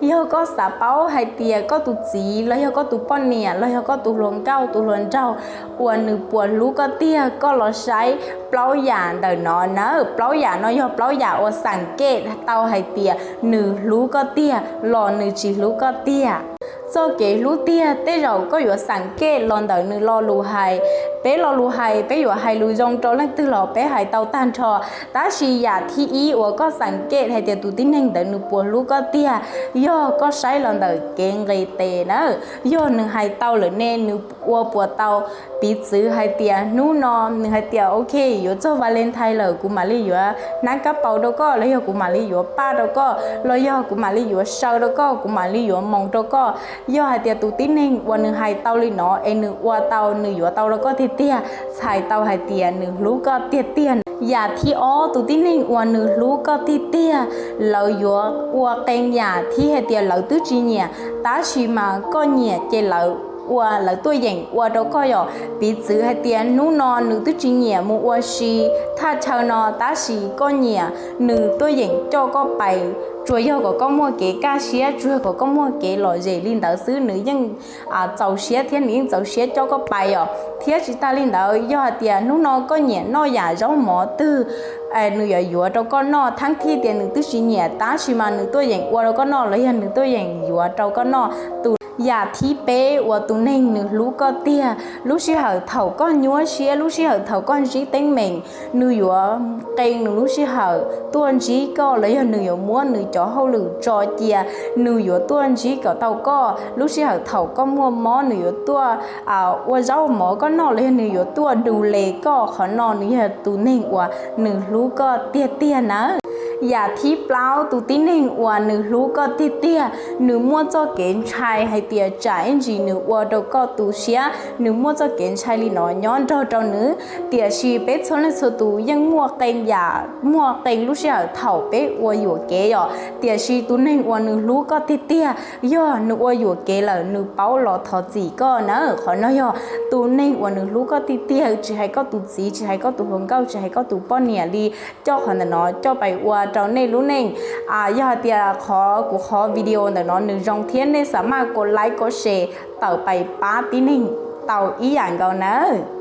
Yog koj xav paub hais tias koj tus txiv los yog koj tus poj niam los yog koj tus hluas nkauj tus hluas nraug uas nws puas hlub koj tiag, koj los saib plaub yam ntawm no na. Plaub yam no yog plaub yam uas xeem kej tau hais tias nws hlub koj tiag los nws tsis hlub koj tiag. Txoj kev hlub tiag tej zaum koj yuav xeem kej los ntawm nws lo lus hais. Peb lo lus hais peb yuav hais lus zoo rau leej twg los peb hais tau tag nrho. Tab sis yam thib ib uas koj xeem kej hais tias tus tib neeg ntawd nws puas hlub koj tiag, yog koj saib los ntawm kev nqis tes na. Yog nws hais tau lawm ne, nws ua puas tau? Piv txwv hais tias hnub no nws hais tias ok, yuav txog Valentine lawm, kuv mam li yuav hnab kab paus rau koj, los yog kuv mam li yuav paj rau koj, los yog kuv mam li yuav saw rau koj, kuv mam li yuav moos rau koj. Yog hais tias tus tib neeg uas nws hais tau li no es nws ua tau, nws yuav tau rau koj tiag tiag, txhais tau hais tias nws hlub koj tiag tiag. Yam thib ob, tus tib neeg uas nws hlub koj tiag tiag, lawv yuav ua qee yam thiab hais tias lawv twb tsis nyiam, tab sis mas koj nyiam ces lawv ua, lawv tuaj yeem ua rau koj yom. Piv txwv hais tias hnub no nws twb tsis nyiam mus ua si thaj chaw no, tab sis koj nyiam, nws tuaj yeem coj koj pais, tsuas yog kom koj muaj kev kaj siab, tsuas yog kom koj muaj kev lom zem li ntawd xwb, nws yeej txaus siab thiab nws yeej txaus siab coj koj pais yom. Thiab tsis tag li ntawd, yog hais tias hnub no koj nyiam noj yam zaub mov twg, nws yuav yuav rau koj noj, thaum thiaj tias nws twb tsis nyiam tab sis mas nws tuaj yeem ua rau koj noj los yog nws tuaj yeem yuav rau koj noj. Tus yam thib peb uas tus neeg nws hlub koj tiag, lub sij hawm thaum koj nyuaj siab, lub sij hawm thaum koj ntsib teeb meem, nws yuav qee nws lub sij hawm tuaj ntsib koj, los yog nws yuav muab nws cov hauj lwm tso cia, nws yuav tuaj ntsib kom tau koj. Lub sij hawm thaum koj muaj mob nws yuav tuaj ua zaub mov koj noj, los yog nws yuav tuaj du le koj. Qhov no nws yog tus neeg uas nws hlub koj tiag tiag nawb. Yam thib plaub, tus tib neeg uas nws hlub koj tiag tiag, nws muaj txoj kev ntshai hais tias tsam ib ntsis nws ua rau koj tu siab, nws muaj txoj kev ntshai li no nyob nrog rau nws. Tiam sis peb txhua leej txhua tus yeej muaj qee yam, muaj qee lub sij hawm thaum peb ua yuam kev yom. Tiam sis tus neeg uas nws hlub koj tiag tiag, yog nws ua yuam kev lawm nws paub los thov txim koj na. Qhov no yog tus neeg uas nws hlub koj tiag tiag, tsis hais koj tus txiv, tsis hais koj tus hluas nkauj, tsis hais koj tus poj niam li. Coj qhov ntawm no coj pais ua rau nej lub neej. Yog hais tias qhov kuv qhov video ntawm no nws zoo thiab nej xav maj kom like kom share tawm pais pab tib neeg tau ib yam nkaus nawb.